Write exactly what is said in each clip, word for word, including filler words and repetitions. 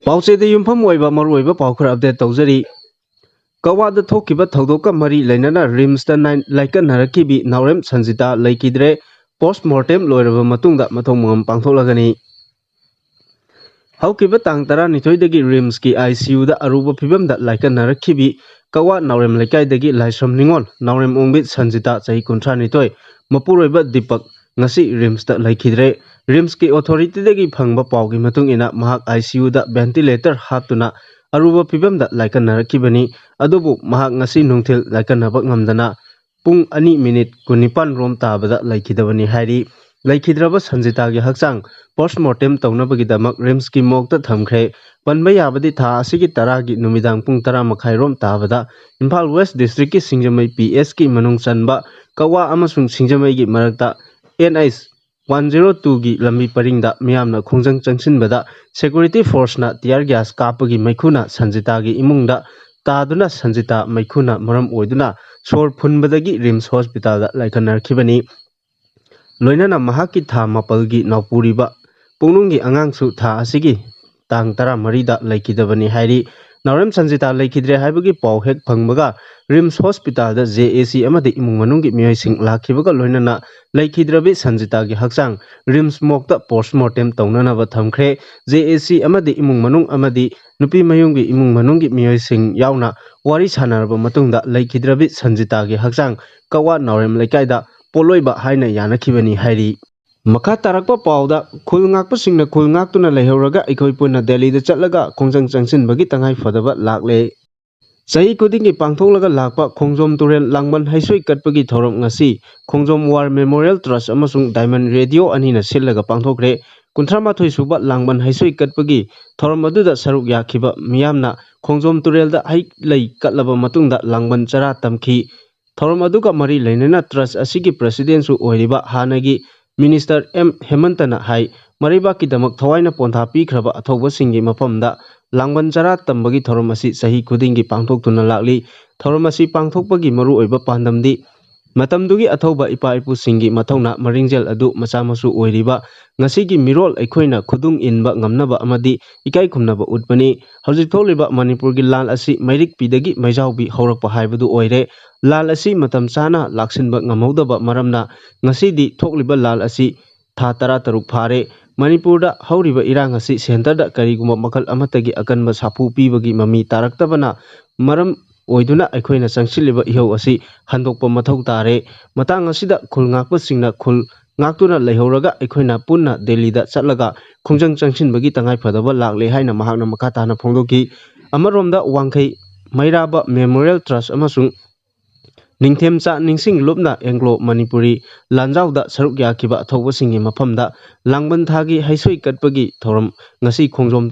ꯄꯥꯎꯆꯦꯗ ꯌꯨꯝꯐꯝ ꯑꯣꯏꯕ ꯃꯔꯨꯑꯣꯏꯕ ꯄꯥꯎ ꯈꯔ ꯑꯞꯗꯦꯠ ꯇꯧꯖꯔꯤ꯫ ꯀꯛꯋꯥꯗ ꯊꯣꯛꯈꯤꯕ ꯊꯧꯗꯣꯛꯀ ꯃꯔꯤ ꯂꯩꯅꯅ ꯔꯤꯝꯁꯇ ꯅꯥꯏ-, ꯂꯥꯏꯀꯠꯅꯔꯛꯈꯤꯕꯤ ꯅꯥꯎꯔꯦꯝ ꯁꯟꯖꯤꯇꯥ ꯂꯩꯈꯤꯗ꯭ꯔꯦ꯫ ꯄꯣꯁꯃꯣꯔꯇꯦꯝ ꯂꯣꯏꯔꯕ ꯃꯇꯨꯡꯗ ꯃꯊꯧ ꯃꯉꯝ ꯄꯥꯡꯊꯣꯛꯂꯒꯅꯤ꯫ ꯍꯧꯈꯤꯕ ꯇꯥꯡ ꯇꯔꯥꯅꯤꯊꯣꯏꯗꯒꯤ ꯔꯤꯝꯁꯀꯤ ꯑꯥꯏ ꯁꯤ ꯌꯨꯗ ꯑꯔꯨꯕ ꯐꯤꯕꯝꯗ ꯂꯥꯏꯀꯠꯅꯔꯛꯈꯤꯕꯤ ꯀꯛꯋꯥ ꯅꯥꯎꯔꯦꯝ ꯂꯩꯀꯥꯏꯗꯒꯤ ꯂꯥꯏꯁ꯭ꯔꯝ ꯅꯤꯉꯣꯜ ꯅꯥꯎꯔꯦꯝ ꯑꯣꯡꯕꯤ ꯁꯟꯖꯤꯇꯥ, ꯆꯍꯤ ꯀꯨꯟꯊ꯭ꯔꯥꯅꯤꯊꯣꯏ, ꯃꯄꯨꯔꯣꯏꯕ ꯗꯤꯄꯛ, ꯉꯁꯤ ꯔꯤꯝꯁꯇ ꯂꯩꯈꯤꯗ꯭ꯔꯦ꯫ ꯔꯤꯝꯁꯀꯤ ꯑꯣꯊꯣꯔꯤꯇꯤꯗꯒꯤ ꯐꯪꯕ ꯄꯥꯎꯒꯤ ꯃꯇꯨꯡ ꯏꯟꯅ, ꯃꯍꯥꯛ ꯑꯥꯏ ꯁꯤ ꯌꯨꯗ ꯚꯦꯟꯇꯤꯂꯦꯇꯔ ꯍꯥꯞꯇꯨꯅ ꯑꯔꯨꯕ ꯐꯤꯕꯝꯗ ꯂꯥꯏꯀꯠꯅꯔꯛꯈꯤꯕꯅꯤ꯫ ꯑꯗꯨꯕꯨ ꯃꯍꯥꯛ ꯉꯁꯤ ꯅꯨꯡꯊꯤꯜ ꯂꯥꯏꯀꯠꯅꯕ ꯉꯝꯗꯅ ꯄꯨꯡ ꯑꯅꯤ ꯃꯤꯅꯤꯠ ꯀꯨꯟꯅꯤꯄꯥꯟ ꯔꯣꯝ ꯇꯥꯕꯗ ꯂꯩꯈꯤꯗꯕꯅꯤ ꯍꯥꯏꯔꯤ꯫ ꯂꯩꯈꯤꯗ꯭ꯔꯕ ꯁꯟꯖꯤꯇꯥꯒꯤ ꯍꯛꯆꯥꯡ ꯄꯣꯁꯃꯣꯔꯇꯦꯝ ꯇꯧꯅꯕꯒꯤꯗꯃꯛ ꯔꯤꯝꯁꯀꯤ ꯃꯣꯔꯒꯇ ꯊꯝꯈ꯭ꯔꯦ꯫ ꯄꯟꯕ ꯌꯥꯕꯗꯤ, ꯊꯥ ꯑꯁꯤꯒꯤ ꯇꯔꯥꯒꯤ ꯅꯨꯃꯤꯗꯥꯡ ꯄꯨꯡ ꯇꯔꯥ ꯃꯈꯥꯏ ꯔꯣꯝ ꯇꯥꯕꯗ ꯏꯝꯐꯥꯜ ꯋꯦꯁ ꯗꯤꯁꯇ꯭ꯔꯤꯛꯀꯤ ꯁꯤꯡꯖꯃꯩ ꯄꯤ ꯑꯦꯁꯀꯤ ꯃꯅꯨꯡ ꯆꯟꯕ ꯀꯛꯋꯥ ꯑꯃꯁꯨꯡ ꯁꯤꯡꯖꯃꯩꯒꯤ ꯃꯔꯛꯇ ꯑꯦꯟ ꯑꯩꯆ ꯋꯥꯟ ꯖꯤꯔꯣ ꯇꯨꯒꯤ ꯂꯝꯕꯤ ꯄꯔꯤꯡꯗ ꯃꯤꯌꯥꯝꯅ ꯈꯣꯡꯖꯪ ꯆꯪꯁꯤꯟꯕꯗ ꯁꯦꯀ꯭ꯌꯨꯔꯤꯇꯤ ꯐꯣꯔꯁꯅ ꯇꯤꯌꯥꯔ ꯒ꯭ꯌꯥꯁ ꯀꯥꯞꯄꯒꯤ ꯃꯩꯈꯨꯅ ꯁꯟꯖꯤꯇꯥꯒꯤ ꯏꯃꯨꯡꯗ ꯇꯥꯗꯨꯅ ꯁꯟꯖꯤꯇꯥ ꯃꯩꯈꯨꯅ ꯃꯔꯝ ꯑꯣꯏꯗꯨꯅ ꯁꯣꯔ ꯐꯨꯟꯕꯗꯒꯤ ꯔꯤꯝꯁ ꯍꯣꯁꯄꯤꯇꯥꯜꯗ ꯂꯥꯏꯀꯠꯅꯔꯛꯈꯤꯕꯅꯤ꯫ ꯂꯣꯏꯅꯅ ꯃꯍꯥꯛꯀꯤ ꯊꯥ ꯃꯥꯄꯜꯒꯤ ꯅꯥꯎꯄꯨꯔꯤꯕ ꯄꯨꯛꯅꯨꯡꯒꯤ ꯑꯉꯥꯡꯁꯨ ꯊꯥ ꯑꯁꯤꯒꯤ ꯇꯥꯡ ꯇꯔꯥꯃꯔꯤꯗ ꯂꯩꯈꯤꯗꯕꯅꯤ ꯍꯥꯏꯔꯤ꯫ ꯅꯥꯎꯔꯦꯝ ꯁꯟꯖꯤꯇꯥ ꯂꯩꯈꯤꯗ꯭ꯔꯦ ꯍꯥꯏꯕꯒꯤ ꯄꯥꯎ ꯍꯦꯛ ꯐꯪꯕꯒ ꯔꯤꯝꯁ ꯍꯣꯁꯄꯤꯇꯥꯜꯗ ꯖꯦ ꯑꯦ ꯁꯤ ꯑꯃꯗꯤ ꯏꯃꯨꯡ ꯃꯅꯨꯡꯒꯤ ꯃꯤꯑꯣꯏꯁꯤꯡ ꯂꯥꯛꯈꯤꯕꯒ ꯂꯣꯏꯅꯅ ꯂꯩꯈꯤꯗ꯭ꯔꯕꯤ ꯁꯟꯖꯤꯇꯥꯒꯤ ꯍꯛꯆꯥꯡ ꯔꯤꯝꯁ ꯃꯣꯔꯒꯇ ꯄꯣꯁꯃꯣꯔꯇꯦꯝ ꯇꯧꯅꯅꯕ ꯊꯝꯈ꯭ꯔꯦ꯫ ꯖꯦ ꯑꯦ ꯁꯤ ꯑꯃꯗꯤ ꯏꯃꯨꯡ ꯃꯅꯨꯡ ꯑꯃꯗꯤ ꯅꯨꯄꯤ ꯃꯌꯨꯝꯒꯤ ꯏꯃꯨꯡ ꯃꯅꯨꯡꯒꯤ ꯃꯤꯑꯣꯏꯁꯤꯡ ꯌꯥꯎꯅ ꯋꯥꯔꯤ ꯁꯥꯟꯅꯔꯕ ꯃꯇꯨꯡꯗ ꯂꯩꯈꯤꯗ꯭ꯔꯕꯤ ꯁꯟꯖꯤꯇꯥꯒꯤ ꯍꯛꯆꯥꯡ ꯀꯛꯋꯥ ꯅꯥꯎꯔꯦꯝ ꯂꯩꯀꯥꯏꯗ ꯄꯣꯠꯂꯣꯏꯕ ꯍꯥꯏꯅ ꯌꯥꯅꯈꯤꯕꯅꯤ ꯍꯥꯏꯔꯤ꯫ ꯃꯈꯥ ꯇꯥꯔꯛꯄ ꯄꯥꯎꯗ, ꯈꯨꯜ ꯉꯥꯛꯄꯁꯤꯡꯅ ꯈꯨꯜ ꯉꯥꯛꯇꯨꯅ ꯂꯩꯍꯧꯔꯒ ꯑꯩꯈꯣꯏ ꯄꯨꯟꯅ ꯗꯦꯜꯂꯤꯗ ꯆꯠꯂꯒ ꯈꯣꯡꯖꯪ ꯆꯪꯁꯤꯟꯕꯒꯤ ꯇꯉꯥꯏ ꯐꯗꯕ ꯂꯥꯛꯂꯦ꯫ ꯆꯍꯤ ꯈꯨꯗꯤꯡꯒꯤ ꯄꯥꯡꯊꯣꯛꯂꯒ ꯂꯥꯛꯄ ꯈꯣꯡꯖꯣꯝ ꯇꯨꯔꯦꯜ ꯂꯥꯡꯕꯟ ꯍꯩꯁꯣꯏ ꯀꯠꯄꯒꯤ ꯊꯧꯔꯝ ꯉꯁꯤ ꯈꯣꯡꯖꯣꯝ ꯋꯥꯔ ꯃꯦꯃꯣꯔꯤꯌꯦꯜ ꯇ꯭ꯔꯁ ꯑꯃꯁꯨꯡ ꯗꯥꯏꯃꯟ ꯔꯦꯗꯤꯑꯣ ꯑꯅꯤꯅ ꯁꯤꯜꯂꯒ ꯄꯥꯡꯊꯣꯛꯈ꯭ꯔꯦ꯫ ꯀꯨꯟꯊ꯭ꯔꯥ ꯃꯥꯊꯣꯏ ꯁꯨꯕ ꯂꯥꯡꯕꯟ ꯍꯩꯁꯣꯏ ꯀꯠꯄꯒꯤ ꯊꯧꯔꯝ ꯑꯗꯨꯗ ꯁꯔꯨꯛ ꯌꯥꯈꯤꯕ ꯃꯤꯌꯥꯝꯅ ꯈꯣꯡꯖꯣꯝ ꯇꯨꯔꯦꯜꯗ ꯍꯩ ꯂꯩ ꯀꯠꯂꯕ ꯃꯇꯨꯡꯗ ꯂꯥꯡꯕꯟ ꯆꯔꯥ ꯇꯝꯈꯤ꯫ ꯊꯧꯔꯝ ꯑꯗꯨꯒ ꯃꯔꯤ ꯂꯩꯅꯅ ꯇ꯭ꯔꯁ ꯑꯁꯤꯒꯤ ꯄ꯭ꯔꯁꯤꯗꯦꯟꯁꯨ ꯑꯣꯏꯔꯤꯕ ꯍꯥꯟꯅꯒꯤ ꯃꯤꯅꯤꯁꯇꯔ ꯑꯦꯝ ꯍꯦꯃꯟꯇꯅ ꯍꯥꯏ, ꯃꯔꯩꯕꯥꯛꯀꯤꯗꯃꯛ ꯊꯋꯥꯏꯅ ꯄꯣꯟꯊꯥ ꯄꯤꯈ꯭ꯔꯕ ꯑꯊꯧꯕꯁꯤꯡꯒꯤ ꯃꯐꯝꯗ ꯂꯥꯡꯕꯟ ꯆꯔꯥ ꯇꯝꯕꯒꯤ ꯊꯧꯔꯝ ꯑꯁꯤ ꯆꯍꯤ ꯈꯨꯗꯤꯡꯒꯤ ꯄꯥꯡꯊꯣꯛꯇꯨꯅ ꯂꯥꯛꯂꯤ꯫ ꯊꯧꯔꯝ ꯑꯁꯤ ꯄꯥꯡꯊꯣꯛꯄꯒꯤ ꯃꯔꯨꯑꯣꯏꯕ ꯄꯥꯟꯗꯝꯗꯤ ꯃꯇꯝꯗꯨꯒꯤ ꯑꯊꯧꯕ ꯏꯄꯥ ꯏꯄꯨꯁꯤꯡꯒꯤ ꯃꯊꯧꯅꯥ ꯃꯔꯤꯡꯖꯦꯜ ꯑꯗꯨ ꯃꯆꯥ ꯃꯁꯨ ꯑꯣꯏꯔꯤꯕ ꯉꯁꯤꯒꯤ ꯃꯤꯔꯣꯜ ꯑꯩꯈꯣꯏꯅ ꯈꯨꯗꯨꯡ ꯏꯟꯕ ꯉꯝꯅꯕ ꯑꯃꯗꯤ ꯏꯀꯥꯏ ꯈꯨꯝꯅꯕ ꯎꯠꯄꯅꯤ꯫ ꯍꯧꯖꯤꯛ ꯊꯣꯛꯂꯤꯕ ꯃꯅꯤꯄꯨꯔꯒꯤ ꯂꯥꯟ ꯑꯁꯤ ꯃꯩꯔꯤꯛꯄꯤꯗꯒꯤ ꯃꯩꯖꯥꯎꯕꯤ ꯍꯧꯔꯛꯄ ꯍꯥꯏꯕꯗꯨ ꯑꯣꯏꯔꯦ꯫ ꯂꯥꯟ ꯑꯁꯤ ꯃꯇꯝ ꯆꯥꯅ ꯂꯥꯛꯁꯤꯟꯕ ꯉꯝꯍꯧꯗꯕ ꯃꯔꯝꯅ ꯉꯁꯤꯗꯤ ꯊꯣꯛꯂꯤꯕ ꯂꯥꯟ ꯑꯁꯤ ꯊꯥ ꯇꯔꯥ ꯇꯔꯨꯛ ꯐꯥꯔꯦ꯫ ꯃꯅꯤꯄꯨꯔꯗ ꯍꯧꯔꯤꯕ ꯏꯔꯥꯡ ꯑꯁꯤ ꯁꯦꯟꯇꯔꯗ ꯀꯔꯤꯒꯨꯝꯕ ꯃꯈꯜ ꯑꯃꯠꯇꯒꯤ ꯑꯀꯟꯕ ꯁꯥꯐꯨ ꯄꯤꯕꯒꯤ ꯃꯃꯤ ꯇꯥꯔꯛꯇꯕꯅ ꯃꯔꯝ ꯑꯣꯏꯗꯨꯅ ꯑꯩꯈꯣꯏꯅ ꯆꯪꯁꯤꯜꯂꯤꯕ ꯏꯍꯧ ꯑꯁꯤ ꯍꯟꯗꯣꯛꯄ ꯃꯊꯧ ꯇꯥꯔꯦ꯫ ꯃꯇꯥꯡ ꯑꯁꯤꯗ ꯈꯨꯜ ꯉꯥꯛꯄꯁꯤꯡꯅ ꯈꯨꯜ ꯉꯥꯛꯇꯨꯅ ꯂꯩꯍꯧꯔꯒ ꯑꯩꯈꯣꯏꯅ ꯄꯨꯟꯅ ꯗꯦꯜꯂꯤꯗ ꯆꯠꯂꯒ ꯈꯣꯡꯖꯪ ꯆꯪꯁꯤꯟꯕꯒꯤ ꯇꯉꯥꯏꯐꯗꯕ ꯂꯥꯛꯂꯦ ꯍꯥꯏꯅ ꯃꯍꯥꯛꯅ ꯃꯈꯥ ꯇꯥꯅ ꯐꯣꯡꯗꯣꯛꯈꯤ꯫ ꯑꯃꯔꯣꯝꯗ ꯋꯥꯡꯈꯩ ꯃꯩꯔꯥꯕ ꯃꯦꯃꯣꯔꯤꯌꯦꯜ ꯇ꯭ꯔꯁ ꯑꯃꯁꯨꯡ ꯅꯤꯡꯊꯦꯝꯆꯥ ꯅꯤꯡꯁꯤꯡ ꯂꯨꯞꯅ ꯑꯦꯡꯒ꯭ꯂꯣ ꯃꯅꯤꯄꯨꯔꯤ ꯂꯥꯟꯖꯥꯎꯗ ꯁꯔꯨꯛ ꯌꯥꯈꯤꯕ ꯑꯊꯧꯕꯁꯤꯡꯒꯤ ꯃꯐꯝꯗ ꯂꯥꯡꯕꯟ ꯊꯥꯒꯤ ꯍꯩꯁꯣꯏ ꯀꯠꯄꯒꯤ ꯊꯧꯔꯝ ꯉꯁꯤ ꯈꯣꯡꯖꯣꯝ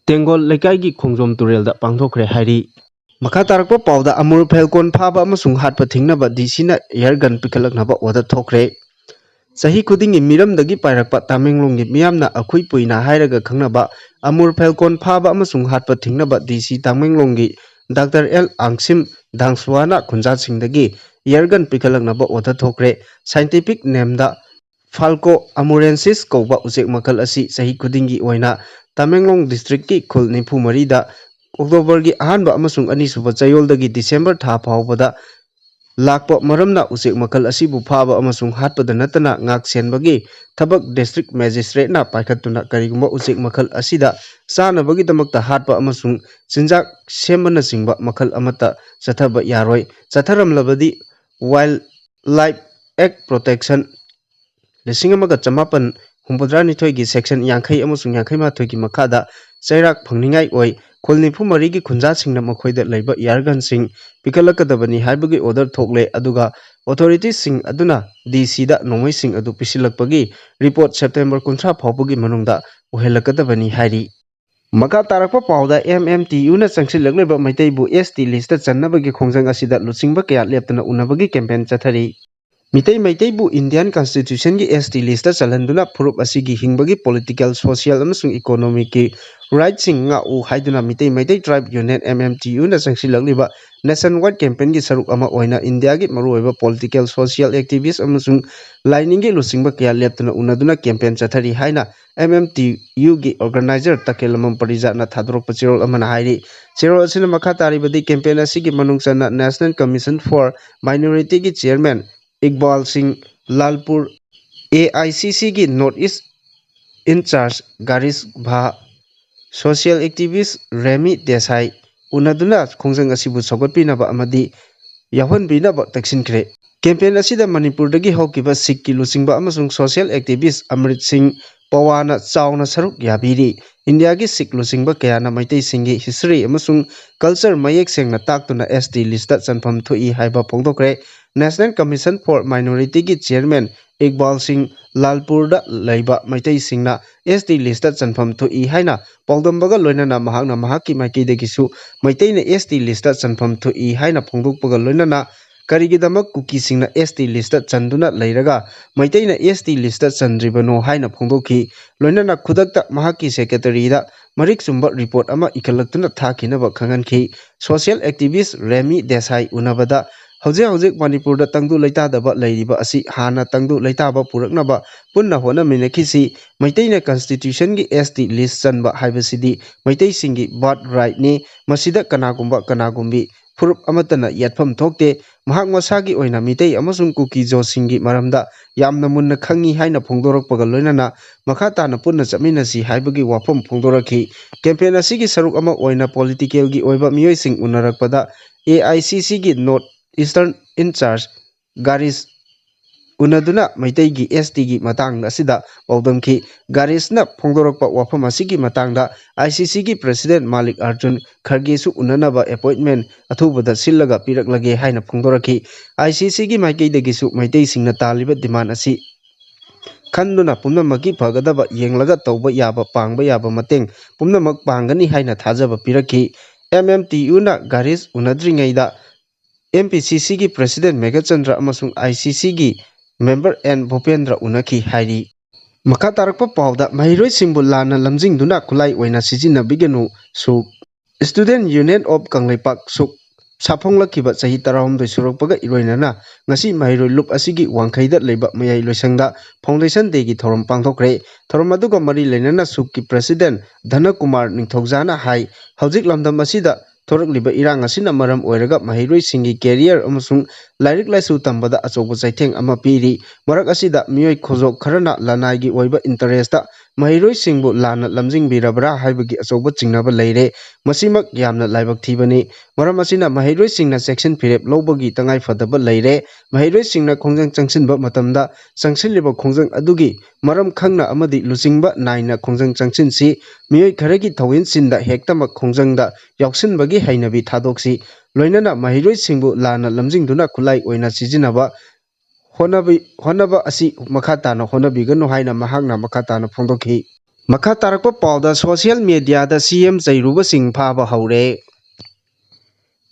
ꯇꯦꯡꯒꯣꯜ ꯂꯩꯀꯥꯏꯒꯤ ꯈꯣꯡꯖꯣꯝ ꯇꯨꯔꯦꯜꯗ ꯄꯥꯡꯊꯣꯛꯈ꯭ꯔꯦ ꯍꯥꯏꯔꯤ꯫ ꯃꯈꯥ ꯇꯥꯔꯛꯄ ꯄꯥꯎꯗ ꯑꯃꯨꯔ ꯐꯦꯜꯀꯣꯟ ꯐꯥꯕ ꯑꯃꯁꯨꯡ ꯍꯥꯠꯄ ꯊꯤꯡꯅꯕ ꯗꯤ ꯁꯤꯅ ꯑꯦꯌꯔ ꯒꯟ ꯄꯤꯈꯠꯂꯛꯅꯕ ꯑꯣꯔꯗꯔ ꯊꯣꯛꯈ꯭ꯔꯦ꯫ ꯆꯍꯤ ꯈꯨꯗꯤꯡꯒꯤ ꯃꯤꯔꯝꯗꯒꯤ ꯄꯥꯏꯔꯛꯄ ꯇꯥꯃꯦꯡꯂꯣꯡꯒꯤ ꯃꯤꯌꯥꯝꯅ ꯑꯩꯈꯣꯏ ꯄꯨꯏꯅ ꯍꯥꯏꯔꯒ ꯈꯪꯅꯕ ꯑꯃꯨꯔ ꯐꯦꯜꯀꯣꯟ ꯐꯥꯕ ꯑꯃꯁꯨꯡ ꯍꯥꯠꯄ ꯊꯤꯡꯅꯕ ꯗꯤ ꯁꯤ ꯇꯥꯃꯦꯡꯂꯣꯡꯒꯤ ꯗꯥꯛꯇꯔ ꯑꯦꯜ ꯑꯥꯡꯁꯤꯝ ꯗꯥꯡꯁꯨꯋꯥꯅ ꯈꯨꯟꯖꯥꯁꯤꯡꯗꯒꯤ ꯑꯦꯌꯔ ꯒꯟ ꯄꯤꯈꯠꯂꯛꯅꯕ ꯑꯣꯔꯗꯔ ꯊꯣꯛꯈ꯭ꯔꯦ꯫ ꯁꯥꯏꯟꯇꯤꯐꯤꯛ ꯅꯦꯝꯗ ꯐꯥꯜꯀꯣ ꯑꯃꯨꯔꯦꯟꯁꯤꯁ ꯀꯧꯕ ꯎꯆꯦꯛ ꯃꯈꯜ ꯑꯁꯤ ꯆꯍꯤ ꯈꯨꯗꯤꯡꯒꯤ ꯑꯣꯏꯅ ꯇꯥꯃꯦꯡꯂꯣꯡ ꯗꯤꯁꯇ꯭ꯔꯤꯛꯀꯤ ꯈꯨꯜ ꯅꯤꯐꯨ ꯃꯔꯤꯗ ꯑꯣꯛꯇꯣꯕꯔꯒꯤ ꯑꯍꯥꯟꯕ ꯑꯃꯁꯨꯡ ꯑꯅꯤꯁꯨꯕ ꯆꯌꯣꯜꯗꯒꯤ ꯗꯤꯁꯦꯝꯕꯔ ꯊꯥ ꯐꯥꯎꯕꯗ ꯂꯥꯛꯄ ꯃꯔꯝꯅ ꯎꯆꯦꯛ ꯃꯈꯜ ꯑꯁꯤꯕꯨ ꯐꯥꯕ ꯑꯃꯁꯨꯡ ꯍꯥꯠꯄꯗ ꯅꯠꯇꯅ ꯉꯥꯛ ꯁꯦꯟꯕꯒꯤ ꯊꯕꯛ ꯗꯤꯁꯇ꯭ꯔꯤꯛ ꯃꯦꯖꯤꯁꯇ꯭ꯔꯦꯠꯅ ꯄꯥꯏꯈꯠꯇꯨꯅ ꯀꯔꯤꯒꯨꯝꯕ ꯎꯆꯦꯛ ꯃꯈꯜ ꯑꯁꯤꯗ ꯆꯥꯅꯕꯒꯤꯗꯃꯛꯇ ꯍꯥꯠꯄ ꯑꯃꯁꯨꯡ ꯆꯤꯟꯖꯥꯛ ꯁꯦꯝꯕꯅꯆꯤꯡꯕ ꯃꯈꯜ ꯑꯃꯠꯇ ꯆꯠꯊꯕ ꯌꯥꯔꯣꯏ꯫ ꯆꯠꯊꯔꯝꯂꯕꯗꯤ ꯋꯥꯏꯜ ꯂꯥꯏꯐ ꯑꯦꯛ ꯄ꯭ꯔꯣꯇꯦꯛꯁꯟ ꯂꯤꯁꯤꯡ ꯑꯃꯒ ꯆꯃꯥꯄꯟ ꯍꯨꯝꯐꯨꯇꯔꯥ ꯅꯤꯊꯣꯏꯒꯤ ꯁꯦꯛꯁꯟ ꯌꯥꯡꯈꯩ ꯑꯃꯁꯨꯡ ꯌꯥꯡꯈꯩ ꯃꯥꯊꯣꯏꯒꯤ ꯃꯈꯥꯗ ꯆꯩꯔꯥꯛ ꯐꯪꯅꯤꯡꯉꯥꯏ ꯑꯣꯏ꯫ ꯈꯨꯜ ꯅꯤꯐꯨ ꯃꯔꯤꯒꯤ ꯈꯨꯟꯖꯥꯁꯤꯡꯅ ꯃꯈꯣꯏꯗ ꯂꯩꯕ ꯏꯌꯥꯔ ꯒꯟꯁꯤꯡ ꯄꯤꯈꯠꯂꯛꯀꯗꯕꯅꯤ ꯍꯥꯏꯕꯒꯤ ꯑꯣꯔꯗꯔ ꯊꯣꯛꯂꯦ꯫ ꯑꯗꯨꯒ ꯑꯣꯊꯣꯔꯤꯇꯤꯁꯤꯡ ꯑꯗꯨꯅ ꯗꯤ ꯁꯤꯗ ꯅꯣꯡꯃꯩꯁꯤꯡ ꯑꯗꯨ ꯄꯤꯁꯤꯜꯂꯛꯄꯒꯤ ꯔꯤꯄꯣꯔꯠ ꯁꯦꯞꯇꯦꯝꯕꯔ ꯀꯨꯟꯊ꯭ꯔꯥ ꯐꯥꯎꯕꯒꯤ ꯃꯅꯨꯡꯗ ꯑꯣꯏꯍꯜꯂꯛꯀꯗꯕꯅꯤ ꯍꯥꯏꯔꯤ꯫ ꯃꯈꯥ ꯇꯥꯔꯛꯄ ꯄꯥꯎꯗ ꯑꯦꯝ ꯑꯦꯝ ꯇꯤ ꯌꯨꯅ ꯆꯪꯁꯤꯜꯂꯛꯂꯤꯕ ꯃꯩꯇꯩꯕꯨ ꯑꯦꯁ ꯇꯤ ꯂꯤꯁꯇ ꯆꯟꯅꯕꯒꯤ ꯈꯣꯡꯖꯪ ꯑꯁꯤꯗ ꯂꯨꯆꯤꯡꯕ ꯀꯌꯥ ꯂꯦꯞꯇꯅ ꯎꯅꯕꯒꯤ ꯀꯦꯝꯄꯦꯟ ꯆꯠꯊꯔꯤ꯫ ꯃꯤꯇꯩ ꯃꯩꯇꯩꯕꯨ Indian Constitution ꯒꯤ S T list ꯇ ꯆꯜꯍꯟꯗꯨꯅ ꯐꯨꯔꯨꯞ ꯑꯁꯤꯒꯤ ꯍꯤꯡꯕꯒꯤ political, social ꯑꯃꯁꯨꯡ economic ꯀꯤ right ꯁꯤꯡ ꯉꯥꯛꯎ ꯍꯥꯏꯗꯨꯅ Meitei Meitei Tribe Union, M M T U ꯅ ꯆꯪꯁꯤꯜꯂꯛꯂꯤꯕ nationwide campaign ꯒꯤ ꯁꯔꯨꯛ ꯑꯃ ꯑꯣꯏꯅ ꯏꯟꯗꯤꯌꯥꯒꯤ ꯃꯔꯨꯑꯣꯏꯕ political, social activist ꯑꯃꯁꯨꯡ ꯂꯥꯏꯅꯤꯡꯒꯤ ꯂꯨꯆꯤꯡꯕ ꯀꯌꯥ ꯂꯦꯞꯇꯅ ꯎꯅꯗꯨꯅ campaign ꯆꯠꯊꯔꯤ ꯍꯥꯏꯅ M M T U ꯒꯤ organizer ꯇꯈꯦꯜꯂꯝꯕꯝ ꯄꯔꯤꯖꯥꯠꯅ ꯊꯥꯗꯣꯔꯛꯄ ꯆꯦꯔꯣꯜ ꯑꯃꯅ ꯍꯥꯏꯔꯤ꯫ ꯆꯦꯔꯣꯜ ꯑꯁꯤꯅ ꯃꯈꯥ ꯇꯥꯔꯤꯕꯗꯤ, campaign ꯑꯁꯤꯒꯤ ꯃꯅꯨꯡ ꯆꯟꯅ National Commission for Minority ꯒꯤ chairman ꯏꯛꯕꯥꯜ ꯁꯤꯡ ꯂꯥꯜꯄꯨꯔ, A I C C ꯒꯤ North East in charge ꯒꯥꯔꯤꯁ ꯚꯥ, social activist ꯔꯦꯃꯤ Desai ꯎꯅꯗꯨꯅ ꯈꯣꯡꯖꯪ ꯑꯁꯤꯕꯨ ꯁꯧꯒꯠꯄꯤꯅꯕ ꯑꯃꯗꯤ ꯌꯥꯎꯍꯟꯕꯤꯅꯕ ꯇꯛꯁꯤꯟꯈ꯭ꯔꯦ꯫ Campaign ꯑꯁꯤꯗ ꯃꯅꯤꯄꯨꯔꯗꯒꯤ ꯍꯧꯈꯤꯕ ꯁꯤꯈꯀꯤ ꯂꯨꯆꯤꯡꯕ ꯑꯃꯁꯨꯡ social activist ꯑꯃ꯭ꯔꯤꯠ ꯁꯤꯡ ꯄꯋꯥꯅ ꯆꯥꯎꯅ ꯁꯔꯨꯛ ꯌꯥꯕꯤꯔꯤ꯫ ꯏꯟꯗꯤꯌꯥꯒꯤ ꯁꯤꯈ ꯂꯨꯆꯤꯡꯕ ꯀꯌꯥꯅ ꯃꯩꯇꯩꯁꯤꯡꯒꯤ history ꯑꯃꯁꯨꯡ culture ꯃꯌꯦꯛ ꯁꯦꯡꯅ ꯇꯥꯛꯇꯨꯅ S T list ꯇ ꯆꯟꯐꯝ ꯊꯣꯛꯏ ꯍꯥꯏꯕ ꯐꯣꯡꯗꯣꯛꯈ꯭ꯔꯦ꯫ National Commission for Minority ꯒꯤ chairman ꯏꯛꯕꯥꯜ ꯁꯤꯡ ꯂꯥꯜꯄꯨꯔꯗ ꯂꯩꯕ ꯃꯩꯇꯩꯁꯤꯡꯅ S T list ꯇ ꯆꯟꯐꯝ ꯊꯣꯛꯏ ꯍꯥꯏꯅ ꯄꯥꯎꯗꯝꯕꯒ ꯂꯣꯏꯅꯅ ꯃꯍꯥꯛꯅ ꯃꯍꯥꯛꯀꯤ ꯃꯥꯏꯀꯩꯗꯒꯤꯁꯨ ꯃꯩꯇꯩꯅ S T list ꯇ ꯆꯟꯐꯝ ꯊꯣꯛꯏ ꯍꯥꯏꯅ ꯐꯣꯡꯗꯣꯛꯄꯒ ꯂꯣꯏꯅꯅ ꯀꯔꯤꯒꯤꯗꯃꯛ ꯀꯨꯀꯤꯁꯤꯡꯅ S T list ꯇ ꯆꯟꯗꯨꯅ ꯂꯩꯔꯒ ꯃꯩꯇꯩꯅ S T list ꯇ ꯆꯟꯗ꯭ꯔꯤꯕꯅꯣ ꯍꯥꯏꯅ ꯐꯣꯡꯗꯣꯛꯈꯤ꯫ ꯂꯣꯏꯅꯅ ꯈꯨꯗꯛꯇ ꯃꯍꯥꯛꯀꯤ secretary ꯗ ꯃꯔꯤꯛ ꯆꯨꯝꯕ report ꯑꯃ ꯏꯈꯠꯂꯛꯇꯨꯅ ꯊꯥꯈꯤꯅꯕ ꯈꯪꯍꯟꯈꯤ꯫ Social activist ꯔꯦꯃꯤ ꯗꯦꯁꯥꯏ ꯎꯅꯕꯗ ꯍꯧꯖꯤꯛ ꯍꯧꯖꯤꯛ ꯃꯅꯤꯄꯨꯔꯗ ꯇꯪꯗꯨ ꯂꯩꯇꯥꯗꯕ ꯂꯩꯔꯤꯕ ꯑꯁꯤ ꯍꯥꯟꯅ ꯇꯪꯗꯨ ꯂꯩꯇꯥꯕ ꯄꯨꯔꯛꯅꯕ ꯄꯨꯟꯅ ꯍꯣꯠꯅꯃꯤꯟꯅꯈꯤꯁꯤ꯫ ꯃꯩꯇꯩꯅ Constitution ꯒꯤ S T list ꯆꯟꯕ ꯍꯥꯏꯕꯁꯤꯗꯤ ꯃꯩꯇꯩꯁꯤꯡꯒꯤ birth right ꯅꯤ꯫ ꯃꯁꯤꯗ ꯀꯅꯥꯒꯨꯝꯕ ꯀꯅꯥꯒꯨꯝꯕꯤ ꯐꯨꯔꯨꯞ ꯑꯃꯠꯇꯅ ꯌꯦꯠꯐꯝ ꯊꯣꯛꯇꯦ꯫ ꯃꯍꯥꯛ ꯃꯁꯥꯒꯤ ꯑꯣꯏꯅ ꯃꯤꯇꯩ ꯑꯃꯁꯨꯡ ꯀꯨꯀꯤ ꯖꯣꯁꯤꯡꯒꯤ ꯃꯔꯝꯗ ꯌꯥꯝꯅ ꯃꯨꯟꯅ ꯈꯪꯏ ꯍꯥꯏꯅ ꯐꯣꯡꯗꯣꯔꯛꯄꯒ ꯂꯣꯏꯅꯅ ꯃꯈꯥ ꯇꯥꯅ ꯄꯨꯟꯅ ꯆꯠꯃꯤꯟꯅꯁꯤ ꯍꯥꯏꯕꯒꯤ ꯋꯥꯐꯝ ꯐꯣꯡꯗꯣꯔꯛꯈꯤ꯫ Campaign ꯑꯁꯤꯒꯤ ꯁꯔꯨꯛ ꯑꯃ ꯑꯣꯏꯅ political ꯒꯤ ꯑꯣꯏꯕ ꯃꯤꯑꯣꯏꯁꯤꯡ ꯎꯅꯔꯛꯄꯗ A I C C ꯒꯤ North Eastern in charge ꯒꯥꯔꯤꯁ ꯎꯅꯗꯨꯅ ꯃꯩꯇꯩꯒꯤ S T ꯒꯤ ꯃꯇꯥꯡ ꯑꯁꯤꯗ ꯄꯥꯎꯗꯝꯈꯤ꯫ ꯒꯥꯔꯤꯁꯅ ꯐꯣꯡꯗꯣꯔꯛꯄ ꯋꯥꯐꯝ ꯑꯁꯤꯒꯤ ꯃꯇꯥꯡꯗ I C C ꯒꯤ president ꯃꯥꯂꯤꯛ ꯑꯔꯖꯨꯟ ꯈꯔꯒꯦꯁꯨ ꯎꯅꯅꯕ appointment ꯑꯊꯨꯕꯗ ꯁꯤꯜꯂꯒ ꯄꯤꯔꯛꯂꯒꯦ ꯍꯥꯏꯅ ꯐꯣꯡꯗꯣꯔꯛꯈꯤ꯫ I C C ꯒꯤ ꯃꯥꯏꯀꯩꯗꯒꯤꯁꯨ ꯃꯩꯇꯩꯁꯤꯡꯅ ꯇꯥꯜꯂꯤꯕ demand ꯑꯁꯤ ꯈꯟꯗꯨꯅ ꯄꯨꯝꯅꯃꯛꯀꯤ ꯐꯒꯗꯕ ꯌꯦꯡꯂꯒ ꯇꯧꯕ ꯌꯥꯕ, ꯄꯥꯡꯕ ꯌꯥꯕ ꯃꯇꯦꯡ ꯄꯨꯝꯅꯃꯛ ꯄꯥꯡꯒꯅꯤ ꯍꯥꯏꯅ ꯊꯥꯖꯕ ꯄꯤꯔꯛꯈꯤ꯫ M M T U ꯅ ꯒꯥꯔꯤꯁ ꯎꯅꯗ꯭ꯔꯤꯉꯩꯗ ꯑꯦꯝ ꯄꯤ ꯁꯤ ꯁꯤꯒꯤ ꯄ꯭ꯔꯦꯁꯤꯗꯦꯟ ꯃꯦꯘꯆꯟꯗ꯭ꯔ ꯑꯃꯁꯨꯡ ꯑꯥꯏ ꯁꯤ ꯁꯤꯒꯤ ꯃꯦꯝꯕꯔ ꯑꯦꯟ ꯚꯨꯄꯦꯟꯗ꯭ꯔ ꯎꯅꯈꯤ ꯍꯥꯏꯔꯤ꯫ ꯃꯈꯥ ꯇꯥꯔꯛꯄ ꯄꯥꯎꯗ, ꯃꯍꯩꯔꯣꯏꯁꯤꯡꯕꯨ ꯂꯥꯟꯅ ꯂꯝꯖꯤꯡꯗꯨꯅ ꯈꯨꯠꯂꯥꯏ ꯑꯣꯏꯅ ꯁꯤꯖꯤꯟꯅꯕꯤꯒꯅꯨ ꯁꯨꯛ꯫ Student Union of ꯀꯪꯂꯩꯄꯥꯛ ꯁꯨꯛ ꯁꯥꯐꯣꯡꯂꯛꯈꯤꯕ ꯆꯍꯤ ꯇꯔꯥꯍꯨꯝꯗꯣꯏ ꯁꯨꯔꯛꯄꯒ ꯏꯔꯣꯏꯅꯅ ꯉꯁꯤ ꯃꯍꯩꯔꯣꯏ ꯂꯨꯞ ꯑꯁꯤꯒꯤ ꯋꯥꯡꯈꯩꯗ ꯂꯩꯕ ꯃꯌꯥꯏ ꯂꯣꯏꯁꯪꯗ Foundation Dayꯒꯤ ꯊꯧꯔꯝ ꯄꯥꯡꯊꯣꯛꯈ꯭ꯔꯦ꯫ ꯊꯧꯔꯝ ꯑꯗꯨꯒ ꯃꯔꯤ ꯂꯩꯅꯅ ꯁꯨꯛꯀꯤ ꯄ꯭ꯔꯦꯁꯤꯗꯦꯟ ꯙꯅꯀꯨꯃꯥꯔ ꯅꯤꯡꯊꯧꯖꯥꯅ ꯍꯥꯏ, ꯍꯧꯖꯤꯛ ꯂꯝꯗꯝ ꯑꯁꯤꯗ ꯊꯣꯔꯛꯂꯤꯕ ꯏꯔꯥꯡ ꯑꯁꯤꯅ ꯃꯔꯝ ꯑꯣꯏꯔꯒ ꯃꯍꯩꯔꯣꯏꯁꯤꯡꯒꯤ career ꯑꯃꯁꯨꯡ ꯂꯥꯏꯔꯤꯛ ꯂꯥꯏꯁꯨ ꯇꯝꯕꯗ ꯑꯆꯧꯕ ꯆꯩꯊꯦꯡ ꯑꯃ ꯄꯤꯔꯤ꯫ ꯃꯔꯛ ꯑꯁꯤꯗ ꯃꯤꯑꯣꯏ ꯈꯣꯖꯣꯛ ꯈꯔꯅ ꯂꯅꯥꯏꯒꯤ ꯑꯣꯏꯕ interestꯇ ꯃꯍꯩꯔꯣꯏꯁꯤꯡꯕꯨ ꯂꯥꯟꯅ ꯂꯝꯖꯤꯡꯕꯤꯔꯕ꯭ꯔꯥ ꯍꯥꯏꯕꯒꯤ ꯑꯆꯧꯕ ꯆꯤꯡꯅꯕ ꯂꯩꯔꯦ꯫ ꯃꯁꯤꯃꯛ ꯌꯥꯝꯅ ꯂꯥꯏꯕꯛ ꯊꯤꯕꯅꯤ꯫ ꯃꯔꯝ ꯑꯁꯤꯅ ꯃꯍꯩꯔꯣꯏꯁꯤꯡꯅ ꯆꯦꯛꯁꯤꯟ ꯐꯤꯔꯦꯞ ꯂꯧꯕꯒꯤ ꯇꯉꯥꯏꯐꯗꯕ ꯂꯩꯔꯦ꯫ ꯃꯍꯩꯔꯣꯏꯁꯤꯡꯅ ꯈꯣꯡꯖꯪ ꯆꯪꯁꯤꯟꯕ ꯃꯇꯝꯗ ꯆꯪꯁꯤꯜꯂꯤꯕ ꯈꯣꯡꯖꯪ ꯑꯗꯨꯒꯤ ꯃꯔꯝ ꯈꯪꯅ ꯑꯃꯗꯤ ꯂꯨꯆꯤꯡꯕ ꯅꯥꯏꯅ ꯈꯣꯡꯖꯪ ꯆꯪꯁꯤꯟꯁꯤ꯫ ꯃꯤꯑꯣꯏ ꯈꯔꯒꯤ ꯊꯧꯑꯣꯏꯟꯁꯤꯟꯗ ꯍꯦꯛꯇꯃꯛ ꯈꯣꯡꯖꯪꯗ ꯌꯥꯎꯁꯤꯟꯕꯒꯤ ꯍꯩꯅꯕꯤ ꯊꯥꯗꯣꯛꯁꯤ꯫ ꯂꯣꯏꯅꯅ ꯃꯍꯩꯔꯣꯏꯁꯤꯡꯕꯨ ꯂꯥꯟꯅ ꯂꯝꯖꯤꯡꯗꯨꯅ ꯈꯨꯠꯂꯥꯏ ꯑꯣꯏꯅ ꯁꯤꯖꯤꯟꯅꯕ ꯍꯣꯠꯅꯕꯤ-, ꯍꯣꯠꯅꯕ ꯑꯁꯤ ꯃꯈꯥ ꯇꯥꯅ ꯍꯣꯠꯅꯕꯤꯒꯅꯨ ꯍꯥꯏꯅ ꯃꯍꯥꯛꯅ ꯃꯈꯥ ꯇꯥꯅ ꯐꯣꯡꯗꯣꯛꯈꯤ꯫ ꯃꯈꯥ ꯇꯥꯔꯛꯄ ꯄꯥꯎꯗ, social mediaꯗ ꯁꯤ ꯑꯦꯝ ꯆꯩꯔꯨꯕꯁꯤꯡ ꯐꯥꯕ ꯍꯧꯔꯦ꯫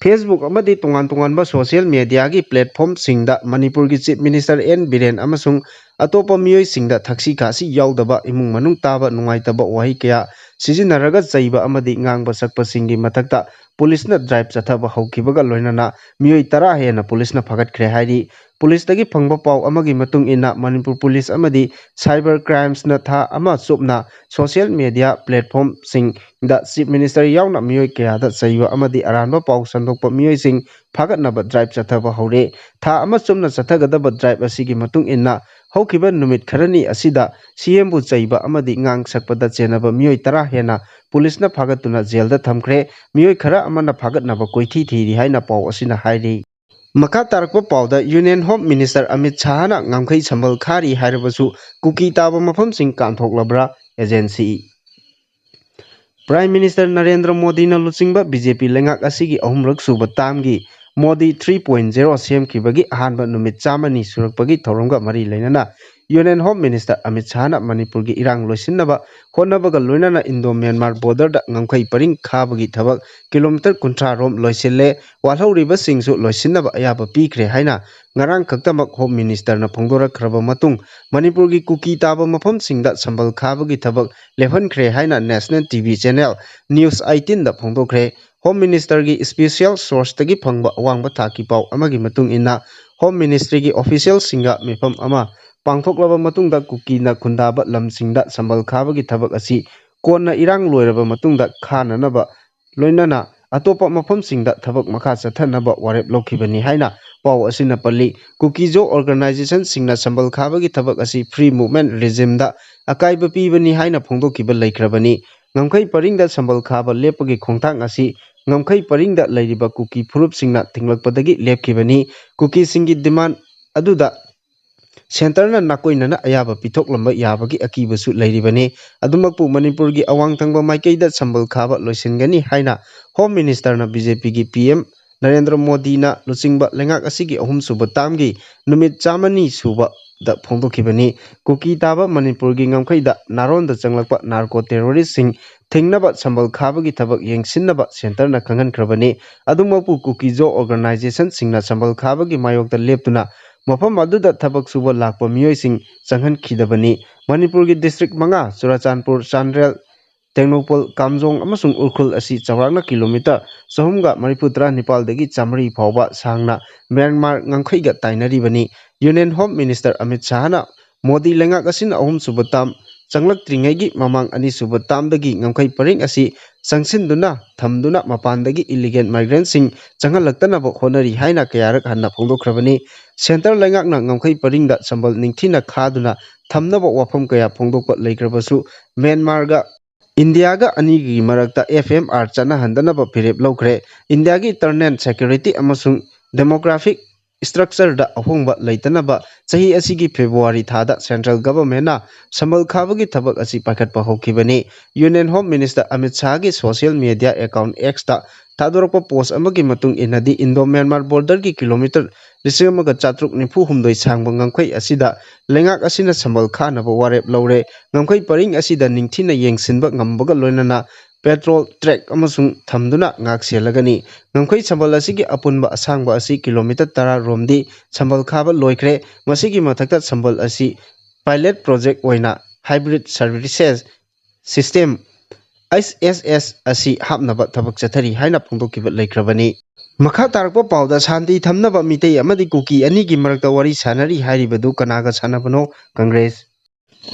Facebook ꯑꯃꯗꯤ ꯇꯣꯉꯥꯟ ꯇꯣꯉꯥꯟꯕ social mediaꯒꯤ platformꯁꯤꯡꯗ ꯃꯅꯤꯄꯨꯔꯒꯤ Chief Minister ꯑꯦꯟ ꯕꯤꯔꯦꯟ ꯑꯃꯁꯨꯡ ꯑꯇꯣꯞꯄ ꯃꯤꯑꯣꯏꯁꯤꯡꯗ ꯊꯛꯁꯤ ꯈꯥꯁꯤ ꯌꯥꯎꯗꯕ, ꯏꯃꯨꯡ ꯃꯅꯨꯡ ꯇꯥꯕ ꯅꯨꯡꯉꯥꯏꯇꯕ ꯋꯥꯍꯩ ꯀꯌꯥ ꯁꯤꯖꯤꯟꯅꯔꯒ ꯆꯩꯕ ꯑꯃꯗꯤ ꯉꯥꯡꯕ ꯁꯛꯄꯁꯤꯡꯒꯤ ꯃꯊꯛꯇ ꯄꯨꯂꯤꯁꯅ drive ꯆꯠꯊꯕ ꯍꯧꯈꯤꯕꯒ ꯂꯣꯏꯅꯅ ꯃꯤꯑꯣꯏ ꯇꯔꯥ ꯍꯦꯟꯅ ꯄꯨꯂꯤꯁꯅ ꯐꯥꯒꯠꯈ꯭ꯔꯦ ꯍꯥꯏꯔꯤ꯫ ꯄꯨꯂꯤꯁꯇꯒꯤ ꯐꯪꯕ ꯄꯥꯎ ꯑꯃꯒꯤ ꯃꯇꯨꯡ ꯏꯟꯅ, ꯃꯅꯤꯄꯨꯔ ꯄꯨꯂꯤꯁ ꯑꯃꯗꯤ cyber crimesꯅ ꯊꯥ ꯑꯃ ꯆꯨꯞꯅ social media platformꯁꯤꯡꯗ Chief Minister ꯌꯥꯎꯅ ꯃꯤꯑꯣꯏ ꯀꯌꯥꯗ ꯆꯩꯕ ꯑꯃꯗꯤ ꯑꯔꯥꯟꯕ ꯄꯥꯎ ꯁꯟꯗꯣꯛꯄ ꯃꯤꯑꯣꯏꯁꯤꯡ ꯐꯥꯒꯠꯅꯕ drive ꯆꯠꯊꯕ ꯍꯧꯔꯦ꯫ ꯊꯥ ꯑꯃ ꯆꯨꯞꯅ ꯆꯠꯊꯒꯗꯕ drive ꯑꯁꯤꯒꯤ ꯃꯇꯨꯡ ꯏꯟꯅ, ꯍꯧꯈꯤꯕ ꯅꯨꯃꯤꯠ ꯈꯔꯅꯤ ꯑꯁꯤꯗ ꯁꯤ ꯑꯦꯝꯕꯨ ꯆꯩꯕ ꯑꯃꯗꯤ ꯉꯥꯡ ꯁꯛꯄꯗ ꯆꯦꯟꯅꯕ ꯃꯤꯑꯣꯏ ꯇꯔꯥ ꯍꯦꯟꯅ ꯄꯨꯂꯤꯁꯅ ꯐꯥꯒꯠꯇꯨꯅ ꯖꯦꯜꯗ ꯊꯝꯈ꯭ꯔꯦ꯫ ꯃꯤꯑꯣꯏ ꯈꯔ ꯑꯃꯅ ꯐꯥꯒꯠꯅꯕ ꯀꯣꯏꯊꯤ ꯊꯤꯔꯤ ꯍꯥꯏꯅ ꯄꯥꯎ ꯑꯁꯤꯅ ꯍꯥꯏꯔꯤ꯫ ꯃꯈꯥ ꯇꯥꯔꯛꯄ ꯄꯥꯎꯗ, Union Home Minister ꯑꯃꯤꯠ ꯁꯥꯍꯅ ꯉꯝꯈꯩ ꯁꯝꯕꯜ ꯈꯥꯔꯤ ꯍꯥꯏꯔꯕꯁꯨ ꯀꯨꯀꯤ ꯇꯥꯕ ꯃꯐꯝꯁꯤꯡ ꯀꯥꯟꯊꯣꯛꯂꯕ꯭ꯔꯥ? Agency꯫ Prime Minister ꯅꯔꯦꯟꯗ꯭ꯔ ꯃꯣꯗꯤꯅ ꯂꯨꯆꯤꯡꯕ ꯕꯤ ꯖꯦ ꯄꯤ ꯂꯩꯉꯥꯛ ꯑꯁꯤꯒꯤ ꯑꯍꯨꯝꯔꯛ ꯁꯨꯕ termꯒꯤ ꯃꯣꯗꯤ three point zero ꯁꯦꯝꯈꯤꯕꯒꯤ ꯑꯍꯥꯟꯕ ꯅꯨꯃꯤꯠ ꯆꯥꯝꯃꯅꯤ ꯁꯨꯔꯛꯄꯒꯤ ꯊꯧꯔꯝꯒ ꯃꯔꯤ ꯂꯩꯅꯅ Union Home Minister ꯑꯃꯤꯠ ꯁꯥꯍꯅ ꯃꯅꯤꯄꯨꯔꯒꯤ ꯏꯔꯥꯡ ꯂꯣꯏꯁꯤꯟꯅꯕ ꯍꯣꯠꯅꯕꯒ ꯂꯣꯏꯅꯅ Indo Myanmar borderꯗ ꯉꯝꯈꯩ ꯄꯔꯤꯡ ꯈꯥꯕꯒꯤ ꯊꯕꯛ ꯀꯤꯂꯣꯃꯤꯇꯔ ꯀꯨꯟꯊ꯭ꯔꯥ ꯔꯣꯝ ꯂꯣꯏꯁꯤꯜꯂꯦ, ꯋꯥꯠꯍꯧꯔꯤꯕꯁꯤꯡꯁꯨ ꯂꯣꯏꯁꯤꯟꯅꯕ ꯑꯌꯥꯕ ꯄꯤꯈ꯭ꯔꯦ ꯍꯥꯏꯅ ꯉꯔꯥꯡ ꯈꯛꯇꯃꯛ Home Ministerꯅ ꯐꯣꯡꯗꯣꯔꯛꯈ꯭ꯔꯕ ꯃꯇꯨꯡ ꯃꯅꯤꯄꯨꯔꯒꯤ ꯀꯨꯀꯤ ꯇꯥꯕ ꯃꯐꯝꯁꯤꯡꯗ ꯁꯝꯕꯜ ꯈꯥꯕꯒꯤ ꯊꯕꯛ ꯂꯦꯞꯍꯟꯈ꯭ꯔꯦ ꯍꯥꯏꯅ National TV channel News eighteenꯗ ꯐꯣꯡꯗꯣꯛꯈ꯭ꯔꯦ꯫ Home Ministerꯒꯤ special sourceꯇꯒꯤ ꯐꯪꯕ ꯑꯋꯥꯡꯕ ꯊꯥꯛꯀꯤ ꯄꯥꯎ ꯑꯃꯒꯤ ꯃꯇꯨꯡ ꯏꯟꯅ, Home Ministryꯒꯤ officialꯁꯤꯡꯒ ꯃꯤꯐꯝ ꯑꯃ ꯄꯥꯡꯊꯣꯛꯂꯕ ꯃꯇꯨꯡꯗ ꯀꯨꯀꯤꯅ ꯈꯨꯟꯗꯥꯕ ꯂꯝꯁꯤꯡꯗ ꯁꯝꯕꯜ ꯈꯥꯕꯒꯤ ꯊꯕꯛ ꯑꯁꯤ ꯀꯣꯟꯅ ꯏꯔꯥꯡ ꯂꯣꯏꯔꯕ ꯃꯇꯨꯡꯗ ꯈꯥꯅꯅꯕ ꯂꯣꯏꯅꯅ ꯑꯇꯣꯞꯄ ꯃꯐꯝꯁꯤꯡꯗ ꯊꯕꯛ ꯃꯈꯥ ꯆꯠꯊꯅꯕ ꯋꯥꯔꯦꯞ ꯂꯧꯈꯤꯕꯅꯤ ꯍꯥꯏꯅ ꯄꯥꯎ ꯑꯁꯤꯅ ꯄꯜꯂꯤ꯫ ꯀꯨꯀꯤ-ꯖꯣ organizationꯁꯤꯡꯅ ꯁꯝꯕꯜ ꯈꯥꯕꯒꯤ ꯊꯕꯛ ꯑꯁꯤ free movement regimeꯗ ꯑꯀꯥꯏꯕ ꯄꯤꯕꯅꯤ ꯍꯥꯏꯅ ꯐꯣꯡꯗꯣꯛꯈꯤꯕ ꯂꯩꯈ꯭ꯔꯕꯅꯤ꯫ ꯉꯝꯈꯩ ꯄꯔꯤꯡꯗ ꯁꯝꯕꯜ ꯈꯥꯕ ꯂꯦꯞꯄꯒꯤ ꯈꯣꯡꯊꯥꯡ ꯑꯁꯤ ꯉꯝꯈꯩ ꯄꯔꯤꯡꯗ ꯂꯩꯔꯤꯕ ꯀꯨꯀꯤ ꯐꯨꯔꯨꯞꯁꯤꯡꯅ ꯊꯤꯡꯂꯛꯄꯗꯒꯤ ꯂꯦꯞꯈꯤꯕꯅꯤ꯫ ꯀꯨꯀꯤꯁꯤꯡꯒꯤ demand ꯑꯗꯨꯗ centreꯅ ꯅꯥꯀꯣꯏꯅꯅ ꯑꯌꯥꯕ ꯄꯤꯊꯣꯛꯂꯝꯕ ꯌꯥꯕꯒꯤ ꯑꯀꯤꯕꯁꯨ ꯂꯩꯔꯤꯕꯅꯤ꯫ ꯑꯗꯨꯃꯛꯄꯨ ꯃꯅꯤꯄꯨꯔꯒꯤ ꯑꯋꯥꯡ ꯊꯪꯕ ꯃꯥꯏꯀꯩꯗ ꯁꯝꯕꯜ ꯈꯥꯕ ꯂꯣꯏꯁꯤꯟꯒꯅꯤ ꯍꯥꯏꯅ Home Ministerꯅ BJPꯒꯤ PM ꯅꯔꯦꯟꯗ꯭ꯔ ꯃꯣꯗꯤꯅ ꯂꯨꯆꯤꯡꯕ ꯂꯩꯉꯥꯛ ꯑꯁꯤꯒꯤ ꯑꯍꯨꯝꯁꯨꯕ termꯒꯤ ꯅꯨꯃꯤꯠ ꯆꯥꯝꯃꯅꯤ ꯁꯨꯕꯗ ꯐꯣꯡꯗꯣꯛꯈꯤꯕꯅꯤ꯫ ꯀꯨꯀꯤ ꯇꯥꯕ ꯃꯅꯤꯄꯨꯔꯒꯤ ꯉꯝꯈꯩꯗ ꯅꯥꯔꯣꯟꯗ ꯆꯪꯂꯛꯄ narco terroristꯁꯤꯡ ꯊꯤꯡꯅꯕ ꯁꯝꯕꯜ ꯈꯥꯕꯒꯤ ꯊꯕꯛ ꯌꯦꯡꯁꯤꯟꯅꯕ centreꯅ ꯈꯪꯍꯟꯈ꯭ꯔꯕꯅꯤ꯫ ꯑꯗꯨꯃꯛꯄꯨ ꯀꯨꯀꯤ-ꯖꯣ organizationꯁꯤꯡꯅ ꯁꯝꯕꯜ ꯈꯥꯕꯒꯤ ꯃꯥꯌꯣꯛꯇ ꯂꯦꯞꯇꯨꯅ ꯃꯐꯝ ꯑꯗꯨꯗ ꯊꯕꯛ ꯁꯨꯕ ꯂꯥꯛꯄ ꯃꯤꯑꯣꯏꯁꯤꯡ ꯆꯪꯍꯟꯈꯤꯗꯕꯅꯤ꯫ ꯃꯅꯤꯄꯨꯔꯒꯤ district ꯃꯉꯥ, ꯆꯨꯔꯥꯆꯥꯟꯄꯨꯔ, ꯆꯥꯟꯗꯦꯜ, ꯇꯦꯡꯅꯧꯄꯜ, ꯀꯥꯝꯖꯣꯡ ꯑꯃꯁꯨꯡ ꯎꯈ꯭ꯔꯨꯜ ꯑꯁꯤ ꯆꯥꯎꯔꯥꯛꯅ ꯀꯤꯂꯣꯃꯤꯇꯔ ꯆꯍꯨꯝꯒ ꯃꯔꯤꯐꯨ ꯇꯔꯥ ꯅꯤꯄꯥꯜꯗꯒꯤ ꯆꯥꯃꯔꯤ ꯐꯥꯎꯕ ꯁꯥꯡꯅ ꯃ꯭ꯌꯥꯟꯃꯥꯔ ꯉꯝꯈꯩꯒ ꯇꯥꯏꯅꯔꯤꯕꯅꯤ꯫ Union Home Minister ꯑꯃꯤꯠ ꯁꯥꯍꯅ ꯃꯣꯗꯤ ꯂꯩꯉꯥꯛ ꯑꯁꯤꯅ ꯑꯍꯨꯝꯁꯨꯕ term ꯆꯪꯂꯛꯇ꯭ꯔꯤꯉꯩꯒꯤ ꯃꯃꯥꯡ ꯑꯅꯤꯁꯨꯕ termꯗꯒꯤ ꯉꯝꯈꯩ ꯄꯔꯤꯡ ꯑꯁꯤ ꯆꯪꯁꯤꯟꯗꯨꯅ ꯊꯝꯗꯨꯅ ꯃꯄꯥꯟꯗꯒꯤ illegal migrantꯁꯤꯡ ꯆꯪꯍꯜꯂꯛꯇꯅꯕ ꯍꯣꯠꯅꯔꯤ ꯍꯥꯏꯅ ꯀꯌꯥꯔꯛ ꯍꯟꯅ ꯐꯣꯡꯗꯣꯛꯈ꯭ꯔꯕꯅꯤ꯫ Centre ꯂꯩꯉꯥꯛꯅ ꯉꯝꯈꯩ ꯄꯔꯤꯡꯗ ꯁꯝꯕꯜ ꯅꯤꯡꯊꯤꯅ ꯈꯥꯗꯨꯅ ꯊꯝꯅꯕ ꯋꯥꯐꯝ ꯀꯌꯥ ꯐꯣꯡꯗꯣꯛꯄ ꯂꯩꯈ꯭ꯔꯕꯁꯨ, ꯃ꯭ꯌꯥꯟꯃꯥꯔꯒ ꯏꯟꯗꯤꯌꯥꯒ ꯑꯅꯤꯒꯤ ꯃꯔꯛꯇ F M R ꯆꯠꯅꯍꯟꯗꯅꯕ ꯐꯤꯔꯦꯞ ꯂꯧꯈ꯭ꯔꯦ꯫ ꯏꯟꯗꯤꯌꯥꯒꯤ internal security ꯑꯃꯁꯨꯡ demographic ꯁ꯭ꯇ꯭ꯔꯛꯆꯔꯗ ꯑꯍꯣꯡꯕ ꯂꯩꯇꯅꯕ ꯆꯍꯤ ꯑꯁꯤꯒꯤ ꯐꯦꯕ꯭ꯔꯨꯋꯥꯔꯤ ꯊꯥꯗ ꯁꯦꯟꯇ꯭ꯔꯦꯜ ꯒꯚꯔꯟꯃꯦꯟꯠꯅ ꯁꯝꯕꯜ ꯈꯥꯕꯒꯤ ꯊꯕꯛ ꯑꯁꯤ ꯄꯥꯏꯈꯠꯄ ꯍꯧꯈꯤꯕꯅꯤ꯫ ꯌꯨꯅꯤꯌꯟ ꯍꯣꯝ ꯃꯤꯅꯤꯁꯇꯔ ꯑꯃꯤꯠ ꯁꯥꯍꯒꯤ ꯁꯣꯁꯤꯌꯦꯜ ꯃꯤꯗꯤꯌꯥ ꯑꯦꯀꯥꯎꯟꯠ ꯑꯦꯛꯁꯇ ꯊꯥꯗꯣꯔꯛꯄ ꯄꯣꯁꯠ ꯑꯃꯒꯤ ꯃꯇꯨꯡ ꯏꯟꯅꯗꯤ, ꯏꯟꯗꯣ ꯃ꯭ꯌꯥꯟꯃꯥꯔ ꯕꯣꯔꯗꯔꯒꯤ ꯀꯤꯂꯣꯃꯤꯇꯔ ꯂꯤꯁꯤꯡ ꯑꯃꯒ ꯆꯥꯇ꯭ꯔꯨꯛ ꯅꯤꯐꯨ ꯍꯨꯝꯗꯣꯏ ꯁꯥꯡꯕ ꯉꯝꯈꯩ ꯑꯁꯤꯗ ꯂꯩꯉꯥꯛ ꯑꯁꯤꯅ ꯁꯝꯕꯜ ꯈꯥꯅꯕ ꯋꯥꯔꯦꯞ ꯂꯧꯔꯦ꯫ ꯉꯝꯈꯩ ꯄꯔꯤꯡ ꯑꯁꯤꯗ ꯅꯤꯡꯊꯤꯅ ꯌꯦꯡꯁꯤꯟꯕ ꯉꯝꯕꯒ ꯂꯣꯏꯅꯅ ꯄꯦꯇ꯭ꯔꯣꯜ ꯇ꯭ꯔꯦꯛ ꯑꯃꯁꯨꯡ ꯊꯝꯗꯨꯅ ꯉꯥꯛ ꯁꯦꯜꯂꯒꯅꯤ꯫ ꯉꯝꯈꯩ ꯁꯝꯕꯜ ꯑꯁꯤꯒꯤ ꯑꯄꯨꯟꯕ ꯑꯁꯥꯡꯕ ꯑꯁꯤ ꯀꯤꯂꯣꯃꯤꯇꯔ ꯇꯔꯥ ꯔꯣꯝꯗꯤ ꯁꯝꯕꯜ ꯈꯥꯕ ꯂꯣꯏꯈ꯭ꯔꯦ꯫ ꯃꯁꯤꯒꯤ ꯃꯊꯛꯇ ꯁꯝꯕꯜ ꯑꯁꯤ ꯄꯥꯏꯂꯦꯠ ꯄ꯭ꯔꯣꯖꯦꯛ ꯑꯣꯏꯅ ꯍꯥꯏꯕ꯭ꯔꯤꯠ ꯁꯔꯚꯤꯁꯦꯁ ꯁꯤꯁꯇꯦꯝ, ꯑꯩꯆ ꯑꯦꯁ ꯑꯦꯁ, ꯑꯁꯤ ꯍꯥꯞꯅꯕ ꯊꯕꯛ ꯆꯠꯊꯔꯤ ꯍꯥꯏꯅ ꯐꯣꯡꯗꯣꯛꯈꯤꯕ ꯂꯩꯈ꯭ꯔꯕꯅꯤ꯫ ꯃꯈꯥ ꯇꯥꯔꯛꯄ ꯄꯥꯎꯗ, ꯁꯥꯟꯇꯤ ꯊꯝꯅꯕ ꯃꯤꯇꯩ ꯑꯃꯗꯤ ꯀꯨꯀꯤ ꯑꯅꯤꯒꯤ ꯃꯔꯛꯇ ꯋꯥꯔꯤ ꯁꯥꯟꯅꯔꯤ ꯍꯥꯏꯔꯤꯕꯗꯨ ꯀꯅꯥꯒ ꯁꯥꯟꯅꯕꯅꯣ? ꯀꯪꯒ꯭ꯔꯦꯁ꯫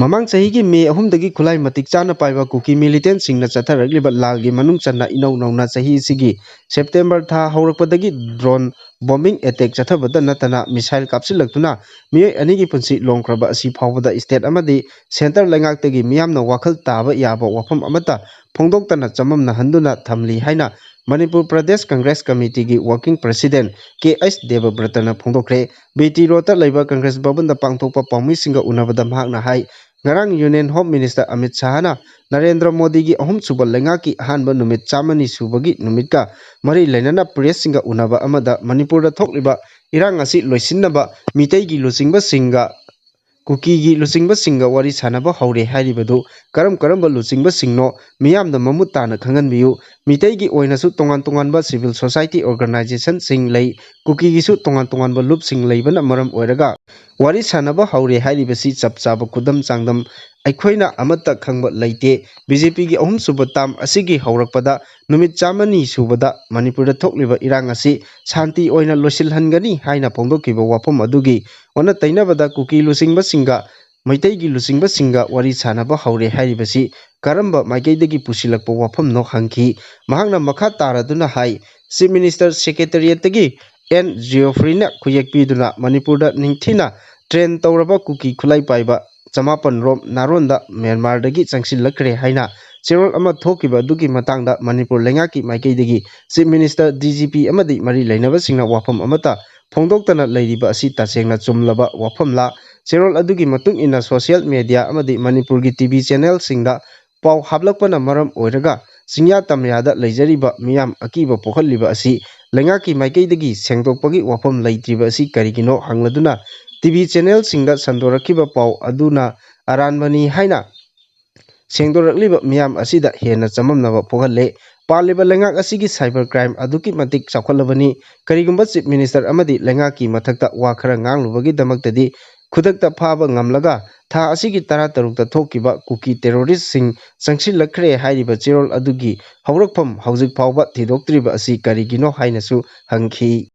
ꯃꯃꯥꯡ ꯆꯍꯤꯒꯤ ꯃꯦ ꯑꯍꯨꯝꯗꯒꯤ ꯈꯨꯠꯂꯥꯏ ꯃꯇꯤꯛ ꯆꯥꯅ ꯄꯥꯏꯕ ꯀꯨꯀꯤ ꯃꯤꯂꯤꯇꯦꯟꯠꯁꯤꯡꯅ ꯆꯠꯊꯔꯛꯂꯤꯕ ꯂꯥꯜꯒꯤ ꯃꯅꯨꯡ ꯆꯟꯅ ꯏꯅꯧ ꯅꯧꯅ ꯆꯍꯤ ꯑꯁꯤꯒꯤ ꯁꯦꯞꯇꯦꯝꯕꯔ ꯊꯥ ꯍꯧꯔꯛꯄꯗꯒꯤ ꯗ꯭ꯔꯣꯟ ꯕꯣꯝꯕꯤꯡ ꯑꯦꯇꯦꯛ ꯆꯠꯊꯕꯗ ꯅꯠꯇꯅ ꯃꯤꯁꯥꯏꯜ ꯀꯥꯞꯁꯤꯜꯂꯛꯇꯨꯅ ꯃꯤꯑꯣꯏ ꯑꯅꯤꯒꯤ ꯄꯨꯟꯁꯤ ꯂꯣꯝꯈ꯭ꯔꯕ ꯑꯁꯤ ꯐꯥꯎꯕꯗ ꯁ꯭ꯇꯦꯠ ꯑꯃꯗꯤ ꯁꯦꯟꯇꯔ ꯂꯩꯉꯥꯛꯇꯒꯤ ꯃꯤꯌꯥꯝꯅ ꯋꯥꯈꯜ ꯇꯥꯕ ꯌꯥꯕ ꯋꯥꯐꯝ ꯑꯃꯠꯇ ꯐꯣꯡꯗꯣꯛꯇꯅ ꯆꯃꯝꯅꯍꯟꯗꯨꯅ ꯊꯝꯂꯤ ꯍꯥꯏꯅ ꯃꯅꯤꯄꯨꯔ ꯄ꯭ꯔꯗꯦꯁ ꯀꯪꯒ꯭ꯔꯦꯁ ꯀꯃꯤꯇꯤꯒꯤ ꯋꯥꯔꯀꯤꯡ ꯄ꯭ꯔꯁꯤꯗꯦꯟꯠ ꯀꯦ ꯑꯩꯆ ꯗꯦꯕꯕ꯭ꯔꯇꯅ ꯐꯣꯡꯗꯣꯛꯈ꯭ꯔꯦ꯫ ꯕꯤ ꯇꯤ ꯔꯣꯗꯇ ꯂꯩꯕ ꯀꯪꯒ꯭ꯔꯦꯁ ꯚꯕꯟꯗ ꯄꯥꯡꯊꯣꯛꯄ ꯄꯥꯎꯃꯤꯁꯤꯡꯒ ꯎꯅꯕꯗ ꯃꯍꯥꯛꯅ ꯍꯥꯏ, ꯉꯔꯥꯡ ꯌꯨꯅꯤꯌꯟ ꯍꯣꯝ ꯃꯤꯅꯤꯁꯇꯔ ꯑꯃꯤꯠ ꯁꯥꯍꯅ ꯅꯔꯦꯟꯗ꯭ꯔ ꯃꯣꯗꯤꯒꯤ ꯑꯍꯨꯝꯁꯨꯕ ꯂꯩꯉꯥꯛꯀꯤ ꯑꯍꯥꯟꯕ ꯅꯨꯃꯤꯠ ꯆꯥꯝꯃꯅꯤ ꯁꯨꯕꯒꯤ ꯅꯨꯃꯤꯠꯀ ꯃꯔꯤ ꯂꯩꯅꯅ ꯄ꯭ꯔꯦꯁꯁꯤꯡꯒ ꯎꯅꯕ ꯑꯃꯗ ꯃꯅꯤꯄꯨꯔꯗ ꯊꯣꯛꯂꯤꯕ ꯏꯔꯥꯡ ꯑꯁꯤ ꯂꯣꯏꯁꯤꯟꯅꯕ ꯃꯤꯇꯩꯒꯤ ꯂꯨꯆꯤꯡꯕꯁꯤꯡꯒ ꯀꯨꯀꯤꯒꯤ ꯂꯨꯆꯤꯡꯕꯁꯤꯡꯒ ꯋꯥꯔꯤ ꯁꯥꯟꯅꯕ ꯍꯧꯔꯦ ꯍꯥꯏꯔꯤꯕꯗꯨ ꯀꯔꯝ ꯀꯔꯝꯕ ꯂꯨꯆꯤꯡꯕꯁꯤꯡꯅꯣ? ꯃꯤꯌꯥꯝꯗ ꯃꯃꯨꯠ ꯇꯥꯅ ꯈꯪꯍꯟꯕꯤꯌꯨ꯫ ꯃꯤꯇꯩꯒꯤ ꯑꯣꯏꯅꯁꯨ ꯇꯣꯉꯥꯟ ꯇꯣꯉꯥꯟꯕ ꯁꯤꯚꯤꯜ ꯁꯣꯁꯥꯏꯇꯤ ꯑꯣꯔꯒꯅꯥꯏꯖꯦꯁꯟꯁꯤꯡ ꯂꯩ꯫ ꯀꯨꯀꯤꯒꯤꯁꯨ ꯇꯣꯉꯥꯟ ꯇꯣꯉꯥꯟꯕ ꯂꯨꯞꯁꯤꯡ ꯂꯩꯕꯅ ꯃꯔꯝ ꯑꯣꯏꯔꯒ ꯋꯥꯔꯤ ꯁꯥꯟꯅꯕ ꯍꯧꯔꯦ ꯍꯥꯏꯔꯤꯕꯁꯤ ꯆꯞ ꯆꯥꯕ ꯈꯨꯗꯝ ꯆꯥꯡꯗꯝ ꯑꯩꯈꯣꯏꯅ ꯑꯃꯠꯇ ꯈꯪꯕ ꯂꯩꯇꯦ꯫ ꯕꯤ ꯖꯦ ꯄꯤꯒꯤ ꯑꯍꯨꯝꯁꯨꯕ ꯇꯥꯝ ꯑꯁꯤꯒꯤ ꯍꯧꯔꯛꯄꯗ ꯅꯨꯃꯤꯠ ꯆꯥꯝꯃꯅꯤ ꯁꯨꯕꯗ ꯃꯅꯤꯄꯨꯔꯗ ꯊꯣꯛꯂꯤꯕ ꯏꯔꯥꯡ ꯑꯁꯤ ꯁꯥꯟꯇꯤ ꯑꯣꯏꯅ ꯂꯣꯏꯁꯤꯜꯍꯟꯒꯅꯤ ꯍꯥꯏꯅ ꯐꯣꯡꯗꯣꯛꯈꯤꯕ ꯋꯥꯐꯝ ꯑꯗꯨꯒꯤ ꯑꯣꯟꯅ ꯇꯩꯅꯕꯗ ꯀꯨꯀꯤ ꯂꯨꯆꯤꯡꯕꯁꯤꯡꯒ ꯃꯩꯇꯩꯒꯤ ꯂꯨꯆꯤꯡꯕꯁꯤꯡꯒ ꯋꯥꯔꯤ ꯁꯥꯟꯅꯕ ꯍꯧꯔꯦ ꯍꯥꯏꯔꯤꯕꯁꯤ ꯀꯔꯝꯕ ꯃꯥꯏꯀꯩꯗꯒꯤ ꯄꯨꯁꯤꯜꯂꯛꯄ ꯋꯥꯐꯝꯅꯣ ꯍꯪꯈꯤ꯫ ꯃꯍꯥꯛꯅ ꯃꯈꯥ ꯇꯥꯔꯗꯨꯅ ꯍꯥꯏ, ꯆꯤꯐ ꯃꯤꯅꯤꯁꯇꯔ ꯁꯦꯀ꯭ꯔꯦꯇꯦꯔꯤꯌꯦꯠꯇꯒꯤ ꯑꯦꯟ ꯖꯤꯑꯣꯐ꯭ꯔꯤꯅ ꯈꯨꯌꯦꯛ ꯄꯤꯗꯨꯅ ꯃꯅꯤꯄꯨꯔꯗ ꯅꯤꯡꯊꯤꯅ ꯇ꯭ꯔꯦꯟ ꯇꯧꯔꯕ ꯀꯨꯀꯤ ꯈꯨꯠꯂꯥꯏ ꯄꯥꯏꯕ ꯆꯃꯥꯄꯟ ꯔꯣꯝ ꯅꯥꯔꯣꯟꯗ ꯃ꯭ꯌꯥꯟꯃꯥꯔꯗꯒꯤ ꯆꯪꯁꯤꯜꯂꯛꯈ꯭ꯔꯦ ꯍꯥꯏꯅ ꯆꯦꯔꯣꯜ ꯑꯃ ꯊꯣꯛꯈꯤꯕ ꯑꯗꯨꯒꯤ ꯃꯇꯥꯡꯗ ꯃꯅꯤꯄꯨꯔ ꯂꯩꯉꯥꯛꯀꯤ ꯃꯥꯏꯀꯩꯗꯒꯤ chief minister, D G P ꯑꯃꯗꯤ ꯃꯔꯤ ꯂꯩꯅꯕꯁꯤꯡꯅ ꯋꯥꯐꯝ ꯑꯃꯠꯇ ꯐꯣꯡꯗꯣꯛꯇꯅ ꯂꯩꯔꯤꯕ ꯑꯁꯤ ꯇꯁꯦꯡꯅ ꯆꯨꯝꯂꯕ ꯋꯥꯐꯝꯂꯥ? ꯆꯦꯔꯣꯜ ꯑꯗꯨꯒꯤ ꯃꯇꯨꯡ ꯏꯟꯅ social media ꯑꯃꯗꯤ ꯃꯅꯤꯄꯨꯔꯒꯤ T V channelꯁꯤꯡꯗ ꯄꯥꯎ ꯍꯥꯞꯂꯛꯄꯅ ꯃꯔꯝ ꯑꯣꯏꯔꯒ ꯆꯤꯡꯌꯥ ꯇꯝꯌꯥꯗ ꯂꯩꯖꯔꯤꯕ ꯃꯤꯌꯥꯝ ꯑꯀꯤꯕ ꯄꯣꯛꯍꯜꯂꯤꯕ ꯑꯁꯤ ꯂꯩꯉꯥꯛꯀꯤ ꯃꯥꯏꯀꯩꯗꯒꯤ ꯁꯦꯡꯗꯣꯛꯄꯒꯤ ꯋꯥꯐꯝ ꯂꯩꯇ꯭ꯔꯤꯕ ꯑꯁꯤ ꯀꯔꯤꯒꯤꯅꯣ ꯍꯪꯂꯗꯨꯅ T V channelꯁꯤꯡꯗ ꯁꯟꯗꯣꯔꯛꯈꯤꯕ ꯄꯥꯎ ꯑꯗꯨꯅ ꯑꯔꯥꯟꯕꯅꯤ ꯍꯥꯏꯅ ꯁꯦꯡꯗꯣꯔꯛꯂꯤꯕ ꯃꯤꯌꯥꯝ ꯑꯁꯤꯗ ꯍꯦꯟꯅ ꯆꯃꯝꯅꯕ ꯄꯣꯛꯍꯜꯂꯦ꯫ ꯄꯥꯜꯂꯤꯕ ꯂꯩꯉꯥꯛ ꯑꯁꯤꯒꯤ cyber crime ꯑꯗꯨꯛꯀꯤ ꯃꯇꯤꯛ ꯆꯥꯎꯈꯠꯂꯕꯅꯤ꯫ ꯀꯔꯤꯒꯨꯝꯕ Chief Minister ꯑꯃꯗꯤ ꯂꯩꯉꯥꯛꯀꯤ ꯃꯊꯛꯇ ꯋꯥ ꯈꯔ ꯉꯥꯡꯂꯨꯕꯒꯤꯗꯃꯛꯇꯗꯤ ꯈꯨꯗꯛꯇ ꯐꯥꯕ ꯉꯝꯂꯒ ꯊꯥ ꯑꯁꯤꯒꯤ ꯇꯔꯥꯇꯔꯨꯛꯇ ꯊꯣꯛꯈꯤꯕ ꯀꯨꯀꯤ terroristꯁꯤꯡ ꯆꯪꯁꯤꯜꯂꯛꯈ꯭ꯔꯦ ꯍꯥꯏꯔꯤꯕ ꯆꯦꯔꯣꯜ ꯑꯗꯨꯒꯤ ꯍꯧꯔꯛꯐꯝ ꯍꯧꯖꯤꯛ ꯐꯥꯎꯕ ꯊꯤꯗꯣꯛꯇ꯭ꯔꯤꯕ ꯑꯁꯤ ꯀꯔꯤꯒꯤꯅꯣ ꯍꯥꯏꯅꯁꯨ ꯍꯪꯈꯤ꯫